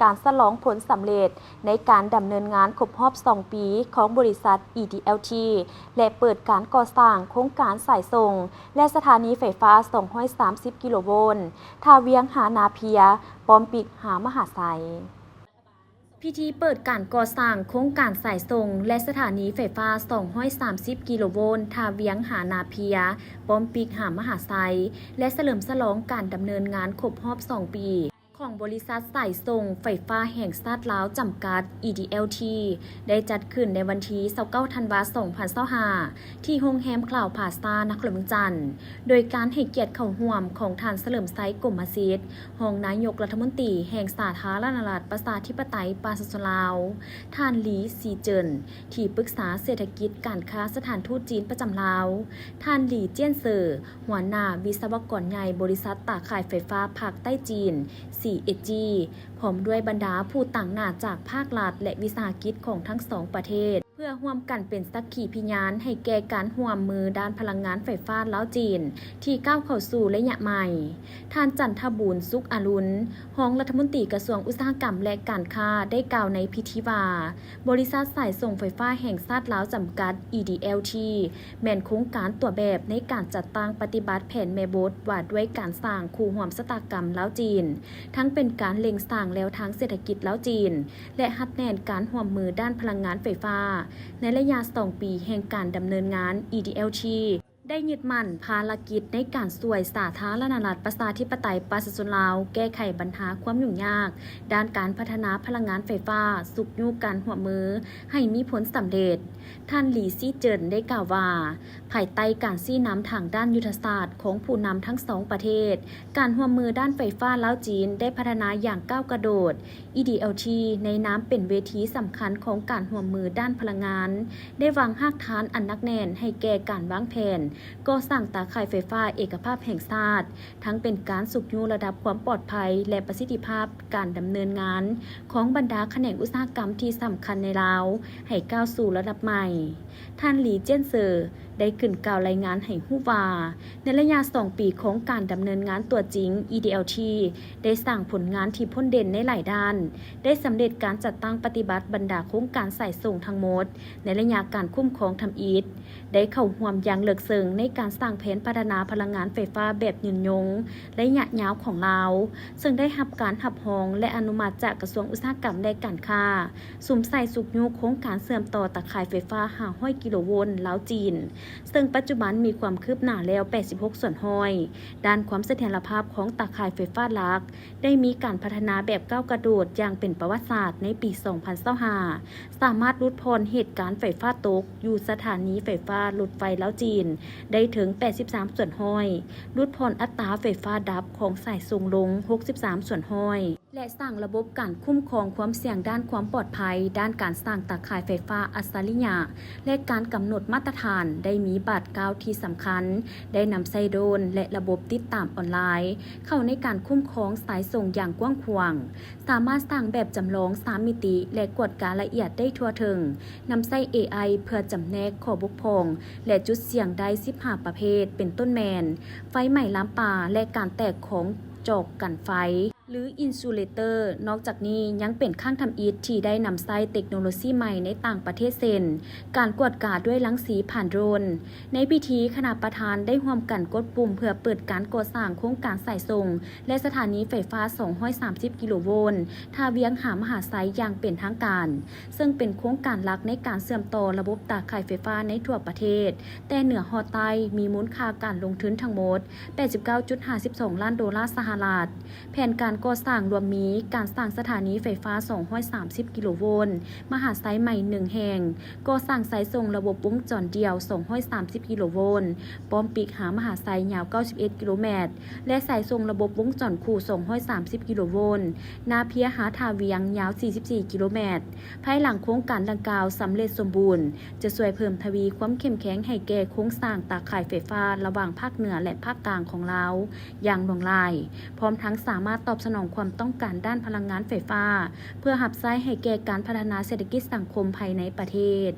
ການສະຫຼອງຜົນສຳເລັດໃນການດຳເນີນງານຄົບຮອບສອງປີຂອງບໍລິສັດ EDLT ແລະ ເປີດການກໍ່ສ້າງໂຄງການສາຍສົ່ງ ແລະ ສະຖານີໄຟຟ້າສອງຮ້ອຍສາມສິບກິໂລໂວນ ທ່າວຽງຫານາເພຍ, ປ້ອມປິກຫາມະຫາໄຊ. ພິທີເປີດການກໍ່ສ້າງໂຄງການສາຍສົ່ງ ແລະ ສະຖານີໄຟຟ້າສອງຮ້ອຍສາມສິບກິໂລໂວນ ທ່າວຽງຫານາເພຍ, ປ້ອມປິກຫາມະຫາໄຊ ແລະ ສະເຫຼີມສະຫຼອງການດຳເນີນງານຄົບຮອບສອງປີ ຂອງບໍລິສັດສາຍສົ່ງໄຟຟ້າແຫ່ງຊາດລາວ ຈຳກັດ EDLT ໄດ້ຈັດຂຶ້ນໃນວັນທີຊາວເກົ້າ ທັນວາ ສອງພັນຊາວຫ້າ ທີ່ໂຮງແຮມຄລາວພລາຊາ ນະຄອນຫຼວງວຽງຈັນ, ໂດຍການໃຫ້ກຽດເຂົ້າຮ່ວມຂອງທ່ານ ສະເຫຼີມໄຊ ກົມມະສິດ ຮອງນາຍົກລັດຖະມົນຕີແຫ່ງສາທາລະນະລັດ ປະຊາທິປະໄຕ ປະຊາຊົນລາວ, ທ່ານ ຫຼີ ຊີເຈິນ ທີ່ປຶກສາເສດຖະກິດການຄ້າສະຖານທູດຈີນປະຈຳລາວ, ທ່ານ ຫຼີ ຈຽນເຊີ ຫົວໜ້າວິສະວະກອນໃຫຍ່ບໍລິສັດຕາຂ່າຍໄຟຟ້າພາກໃຕ້ຈີນ CHG ພ້ອມດ້ວຍບັນດາຜູ້ຕາງໜ້າຈາກພາກລັດ ແລະ ວິສາຫະກິດຂອງທັງສອງປະເທດ ເພື່ອຮ່ວມກັນເປັນສັກຂີພິຍານໃຫ້ແກ່ການຮ່ວມມືດ້ານພະລັງງານໄຟຟ້າລາວ-ຈີນ ທີ່ກ້າວເຂົ້າສູ່ໄລຍະໃໝ່. ທ່ານ ຈັນທະບູນ ສຸກອາລຸນ ຮອງລັດຖະມົນຕີກະຊວງອຸດສາຫະກຳ ແລະ ການຄ້າ ໄດ້ກ່າວໃນພິທີວ່າ, ບໍລິສັດສາຍສົ່ງໄຟຟ້າແຫ່ງຊາດລາວ ຈຳກັດ EDLT ແມ່ນໂຄງການຕົວແບບໃນການຈັດຕັ້ງປະຕິບັດແຜນແມ່ບົດວ່າດ້ວຍການສ້າງຄູ່ຮ່ວມຊະຕາກຳລາວ-ຈີນ, ທັງເປັນການເລັ່ງສ້າງແນວທາງເສດຖະກິດລາວ-ຈີນ ແລະ ຮັດແໜ້ນການຮ່ວມມືດ້ານພະລັງງານໄຟຟ້າ. ໃນໄລຍະສອງປີແຫ່ງການດຳເນີນງານ, EDLT ໄດ້ຍຶດໝັ້ນພາລະກິດໃນການຊ່ວຍສາທາລະນະລັດ ປະຊາທິປະໄຕ ປະຊາຊົນລາວ ແກ້ໄຂບັນຫາຄວາມຫຍຸ້ງຍາກດ້ານການພັດທະນາພະລັງງານໄຟຟ້າ, ຊຸກຍູ້ການຮ່ວມມືໃຫ້ມີຜົນສຳເລັດ. ທ່ານ ຫຼີ ຊີເຈິນ ໄດ້ກ່າວວ່າ, ພາຍໃຕ້ການຊີ້ນຳທາງດ້ານຍຸດທະສາດຂອງຜູ້ນຳທັງສອງປະເທດ, ການຮ່ວມມືດ້ານໄຟຟ້າລາວ-ຈີນໄດ້ພັດທະນາຢ່າງກ້າວກະໂດດ. EDLT ໃນນາມເປັນເວທີສຳຄັນຂອງການຮ່ວມມືດ້ານພະລັງງານ ໄດ້ວາງຮາກຖານອັນໜັກແໜ້ນໃຫ້ແກ່ການວາງແຜນກໍ່ສ້າງຕາຂ່າຍໄຟຟ້າເອກະພາບແຫ່ງຊາດ, ທັງເປັນການຊຸກຍູ້ລະດັບຄວາມປອດໄພ ແລະ ປະສິດທິພາບການດຳເນີນງານຂອງບັນດາຂະແໜງອຸດສາຫະກຳທີ່ສຳຄັນໃນລາວ ໃຫ້ກ້າວສູ່ລະດັບໃໝ່. ທ່ານ ຫຼີ ຈຽນເຊີ ໄດ້ຂຶ້ນກ່າວລາຍງານໃຫ້ຮູ້ວ່າ, ໃນໄລຍະສອງປີຂອງການດຳເນີນງານຕົວຈິງ, EDLT ໄດ້ສ້າງຜົນງານທີ່ພົ້ນເດັ່ນໃນຫຼາຍດ້ານ, ໄດ້ສຳເລັດການຈັດຕັ້ງປະຕິບັດບັນດາໂຄງການສາຍສົ່ງທັງໝົດໃນໄລຍະການຄຸ້ມຄອງທຳອິດ, ໄດ້ເຂົ້າຮ່ວມຢ່າງເລິກເຊິ່ງໃນການສ້າງແຜນພັດທະນາພະລັງງານໄຟຟ້າແບບຍືນຍົງໄລຍະຍາວຂອງລາວ, ເຊິ່ງໄດ້ຮັບການຮັບຮອງ ແລະ ອະນຸມັດຈາກກະຊວງອຸດສາຫະກຳ ແລະ ການຄ້າ. ສຸມໃສ່ຊຸກຍູ້ໂຄງການເຊື່ອມຕໍ່ຕາຂ່າຍໄຟຟ້າຫ້າຮ້ອຍກິໂລໂວນລາວ-ຈີນ, ເຊິ່ງປັດຈຸບັນມີຄວາມຄືບໜ້າແລ້ວແປດສິບຫົກສ່ວນຮ້ອຍ. ດ້ານຄວາມສະຖຽນລະພາບຂອງຕາຂ່າຍໄຟຟ້າຫຼັກ ໄດ້ມີການພັດທະນາແບບກ້າວກະໂດດຢ່າງເປັນປະຫວັດສາດໃນປີສອງພັນຊາວຫ້າ, ສາມາດຫຼຸດຜ່ອນເຫດການໄຟຟ້າຕົກຢູ່ສະຖານີໄຟຟ້າລົດໄຟລາວ-ຈີນໄດ້ເຖິງແປດສິບສາມສ່ວນຮ້ອຍ, ຫຼຸດຜ່ອນອັດຕາໄຟຟ້າດັບຂອງສາຍສົ່ງລົງຫົກສິບສາມສ່ວນຮ້ອຍ. ແລະ ສ້າງລະບົບການຄຸ້ມຄອງຄວາມສ່ຽງດ້ານຄວາມປອດໄພ, ດ້ານການສ້າງຕາຂ່າຍໄຟຟ້າອັດສະລິຍະ ແລະ ການກຳນົດມາດຕະຖານ. ໄດ້ມີບາດກ້າວທີ່ສຳຄັນ, ໄດ້ນຳໃຊ້ໂດຣນ ແລະ ລະບົບຕິດຕາມອອນລາຍ ເຂົ້າໃນການຄຸ້ມຄອງສາຍສົ່ງຢ່າງກວ້າງຂວາງ, ສາມາດສ້າງແບບຈຳລອງສາມມິຕິ ແລະ ກວດກາລະອຽດໄດ້ທົ່ວເຖິງ, ນຳໃຊ້ ເອໄອ ເພື່ອຈຳແນກຂໍ້ບົກຜ່ອງ ແລະ ຈຸດສ່ຽງໄດ້ສິບຫ້າປະເພດ ເປັນຕົ້ນແມ່ນ ໄຟໄໝ້ລາມປ່າ ແລະ ການແຕກຂອງຈອກກັນໄຟ ຫຼື ອິນຊູເລເຕີ. ນອກຈາກນີ້ຍັງເປັນຄັ້ງທຳອິດທີ່ໄດ້ນຳໃຊ້ເຕັກໂນໂລຊີໃໝ່ໃນຕ່າງປະເທດ ເຊັ່ນ ການກວດກາດ້ວຍລັງສີຜ່ານໂດຣນ. ໃນພິທີ, ຄະນະປະທານໄດ້ຮ່ວມກັນກົດປຸ່ມເພື່ອເປີດການກໍ່ສ້າງໂຄງການສາຍສົ່ງ ແລະ ສະຖານີໄຟຟ້າສອງຮ້ອຍສາມສິບກິໂລໂວນ ທ່າວຽງຫາມະຫາໄຊຢ່າງເປັນທາງການ, ເຊິ່ງເປັນໂຄງການຫຼັກໃນການເຊື່ອມຕໍ່ລະບົບຕາຂ່າຍໄຟຟ້າໃນທົ່ວປະເທດ, ແຕ່ເໜືອຮອດໃຕ້, ມີມູນຄ່າການລົງທຶນທັງໝົດແປດສິບເກົ້າຈຸດຫ້າສິບສອງລ້ານໂດລາສະຫະລັດ. ແຜນການກໍ່ສ້າງລວມມີ ການສ້າງສະຖານີໄຟຟ້າສອງຮ້ອຍສາມສິບກິໂລໂວນມະຫາໄຊໃໝ່ໜຶ່ງແຫ່ງ, ກໍ່ສ້າງສາຍສົ່ງລະບົບວົງຈອນດ່ຽວສອງຮ້ອຍສາມສິບກິໂລໂວນ ປ້ອມປິກຫາມະຫາໄຊຍາວເກົ້າສິບເອັດກິໂລແມັດ ແລະ ສາຍສົ່ງລະບົບວົງຈອນຄູ່ສອງຮ້ອຍສາມສິບກິໂລໂວນ ນາເພຍຫາທ່າວຽງ ຍາວສີ່ສິບສີ່ກິໂລແມັດ. ພາຍຫຼັງໂຄງການດັ່ງກ່າວສຳເລັດສົມບູນ, ຈະຊ່ວຍເພີ່ມທະວີຄວາມເຂັ້ມແຂງໃຫ້ແກ່ໂຄງສ້າງຕາຂ່າຍໄຟຟ້າລະຫວ່າງພາກເໜືອ ແລະ ພາກກາງຂອງລາວຢ່າງຫຼວງຫຼາຍ, ພ້ອມທັງສາມາດຕອບສະໜອງຄວາມຕ້ອງການດ້ານພະລັງງານໄຟຟ້າ ເພື່ອຮັບໃຊ້ໃຫ້ແກ່ການພັດທະນາເສດຖະກິດສັງຄົມພາຍໃນປະເທດ.